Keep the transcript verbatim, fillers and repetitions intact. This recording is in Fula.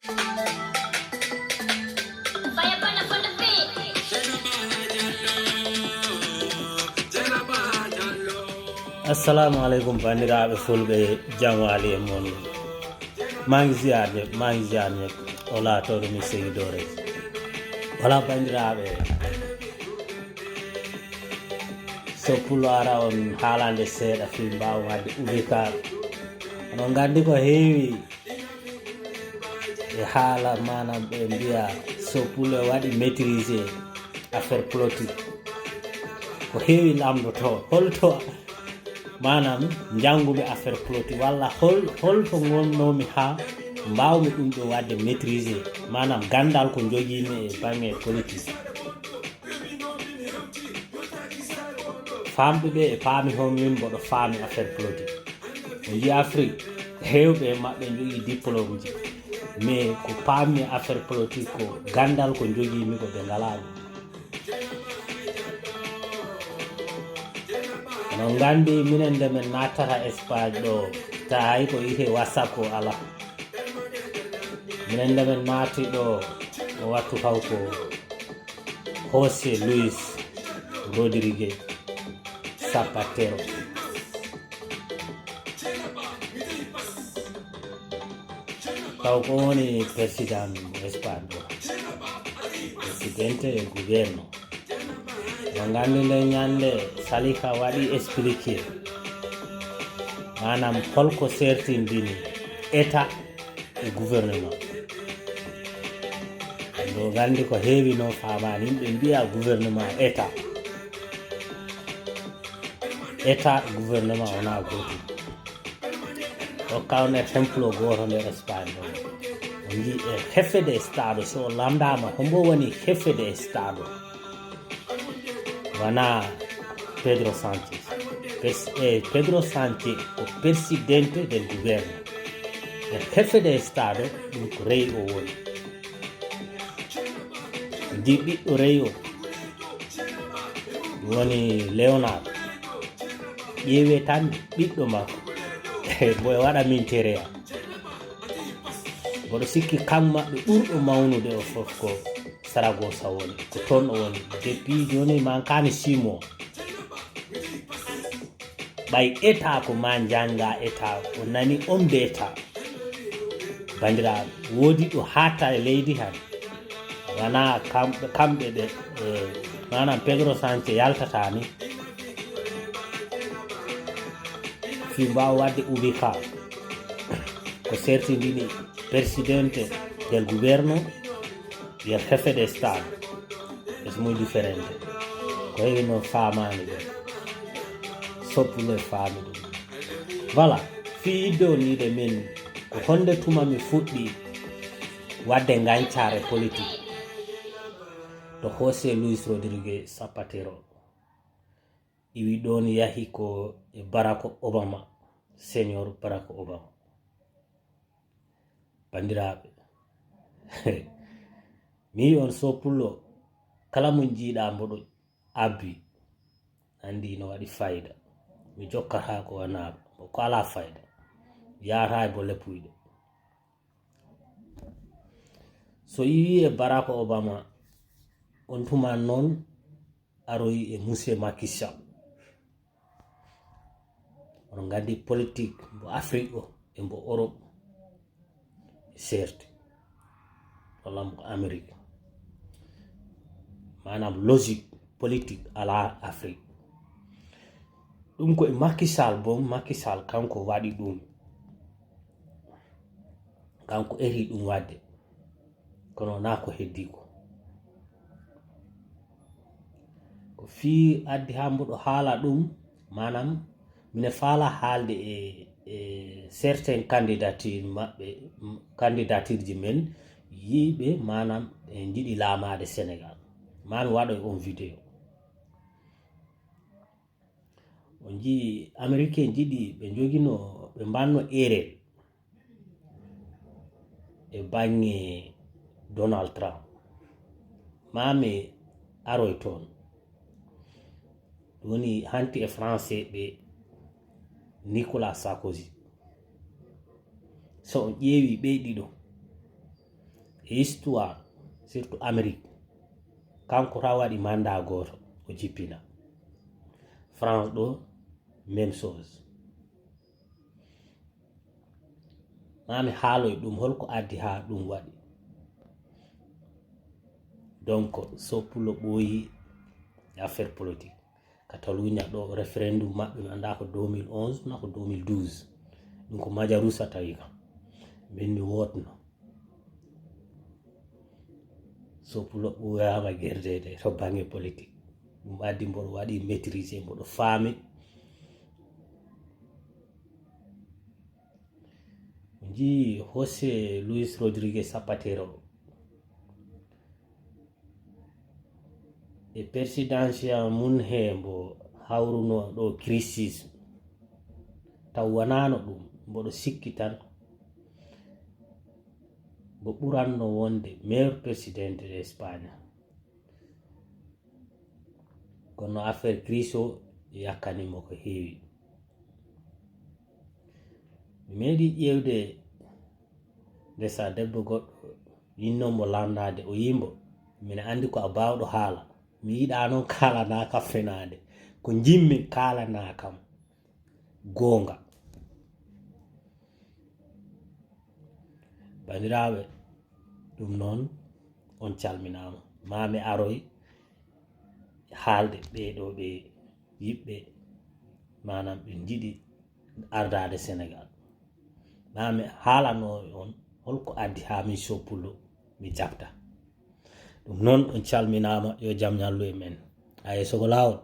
Fire burn up on the beat. Assalamu aleykum, banndiraaɓe fulɓe, jam waali e mon. Maa ngi ziyaar ñëpp, maa ngi ziyaar ñëpp. O laatooɗo mi segi doore. Wala, banndiraaɓe, so pullo ara on haalande seeɗa fii mbaaw wadde ubika. Onon nganndi ko heewi e haala, maanaam ɓe mbiya so pullo waɗi maîtriser affaire politique. Ko heewi lamndotoo, holto, maanaam njannguɓe affaire politique, walla hol, holto ngonnoomi haa mbaawmi ɗum ɗo waɗde maîtriser, maanaam ganndal ko njogiimi e baŋnge politique. Faamɓe ɓe e paami hon min mboɗo faami affaire politique. On njiya Afrique, heewɓe e maɓɓe njogii diplôme ji. Mais ko paammi affaire politique ko ganndal ko njogiimi ko ɓe ngalaa ɗum. Onon nganndi minen nde min nattata Espagne ɗo, ta hay ko wiyetee WhatsApp ko alaa. Minen nde min naati ɗo, o wattu kaw ko José Luis Rodriguez Zapatero. Taw ko woni président mo Espagne ɗo, presidente e governo. No nganndi nde ñande Salika waɗi expliqué, maanaam holko sertindini état e gouvernement. Ɗo nganndi ko heewi no faamaani, yimɓe mbiya gouvernement état. État gouvernement wonaa gootum. Hokka on exemple gooto nder Espagne ɗo. On nji e jefe de Estado, so o lamndaama, hombo woni jefe de Estado? Wonaa Pedro Sanchez. Pes-, eh, Pedro Sanchez ko presidente del governo. E jefe de Estado, ɗum ko rey o woni. Ndi ɓiɗɗo rey o, ɗum woni Leonardo. Ƴeewee tan ɓiɗɗo makko. Mbo e waɗa min tereya. Mboɗo sikki kan maɓɓe ɓurɗo mawnude o fof ko Saragossa woni. Ko toon o woni. Depuis jooni mankaani six mois. Ɓay état ko ma njannga état, o nani on de état. Banndiraaɓe, woodi ɗo haatta e leydi han. Wonaa kamɓe, kamɓe ɓe, eh, maanaam Pedro Sanchez yaltata ni. Fii mbaawa waɗde ubika. Ko sertindini presidente del governo e jefe de Estado. Es muy diferente. Ko heewi no faamaani ɗum. Soppuno e faami ɗum. Voilà, fii idde on yiide min, ko honde tuma mi fuɗɗi waɗde ngañcaare politique to José Luis Rodriguez Zapatero. Iwi ɗoon yahi ko e Barack Obama, Señor Barack Obama. Banndiraaɓe, mi wi'i on so pullo, kala mo njiiɗaa mboɗo abbi, anndi ino waɗi fayda. Mi jokkataa ko wanaa ko alaa fayda. Yahataa e bolle puyɗe. So iwi e Barack Obama, on tuma noon aroyi e Monsieur Macky Sall. Oɗon nganndi politique mbo Afrique o e mbo Europe e seerti. Walla mbo Amérique. Maanaam logique politique alaa Afrique. Ɗum ko e Macky Sall, bon, Macky Sall kanko waɗi ɗum. Kanko eri ɗum waɗde. Kono wonaa ko heddii ko. Ko fii addi haa mboɗo haala ɗum, maanaam, mine faala haalde e, e certains candidature maɓɓe, m-, candidature ji men, yiiɓe, maanaam, e njiɗi laamaade Sénégal. Maa mi waɗoy on vidéo. On njii Américain jiɗi, ɓe njogino, ɓe mbanno erreur e baŋŋe Donald Trump. Maa mi aroy toon. Ɗum woni hanti e français ɓe Nicolas Sarkozy. So on ƴeewi ɓe ɗiɗo, Histoire, surtout Amérique, kanko tan waɗi mandat gooto, o jippina. France ɗo, même chose. Maa mi haaloy ɗum, holko addi haa ɗum waɗi. Donc, Sopulo ɓooyi affaire politique. Kataluña ɗo, référendum maɓɓe, mi anndaa ko deux mille onze na ko deux mille douze. Ɗum ko Majarusa tawi kam. Min mi wootno. Sopulo ɓooyaama gerdeede to bannge politique. Ɗum addi mboɗo waɗi maîtriser, mboɗo faami. Njii José Luis Rodriguez Zapatero e presidensia mum he mbo hawruno ɗo crisis, taw wanaano ɗum, mboɗo sikki tan mbo ɓuranno wonde meilleur presidente de Espagne. Kono affaire crise o yakkani mo ko heewi. Mi meeɗi ƴeewde ndesa debbo goɗɗo yinno mo lamndaade, o yimbo, mbiɗa anndi ko a baawɗo haala, mi yiɗaa noon kaalanaa kam fenaande, ko njimmi kaalanaa kam goonga. Banndiraaɓe, ɗum noon on calminaama. Maa mi aroy haalde ɓee ɗo ɓe yiɓɓe, maanaam ɓe njiɗi ardaade Senegaal. Maa mi haalano on holko addi haa min Sopulo mi jaɓta. Ɗum noon on calminaama, yo jam ñallu e men. A yeeso ko laawol.